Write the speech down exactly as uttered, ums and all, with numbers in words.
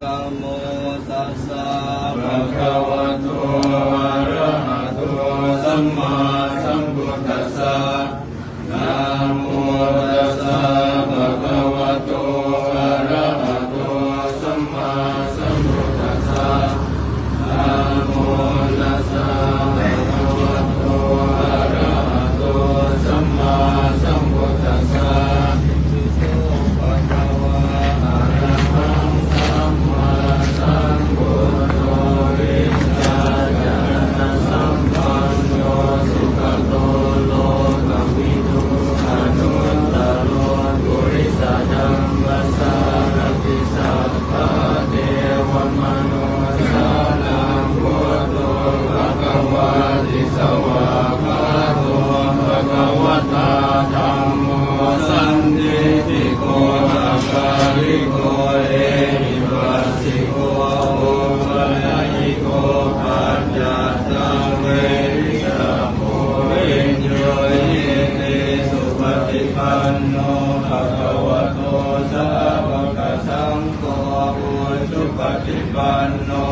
Namo tassa bhagavato arahato sammāsambuddhassa. Namo tassa bhagavato arahato sammāsambuddhassa. Namo tassa bhagavato arahato sammāsambuddhassa. Itipi so bhagavā arahaṃ sammāsambuddho vijjācaraṇasampanno sugato lokavidū anuttaro purisadammasārathi satthā devamanussānaṃ buddho bhagavāti. Svākkhāto bhagavatā dhammo sandiṭṭhiko akāliko ehipassiko opanayiko paccattaṃ veditabbo viññūhīti. Supaṭipanno bhagavato sāvakasaṅgho, ujupaṭipanno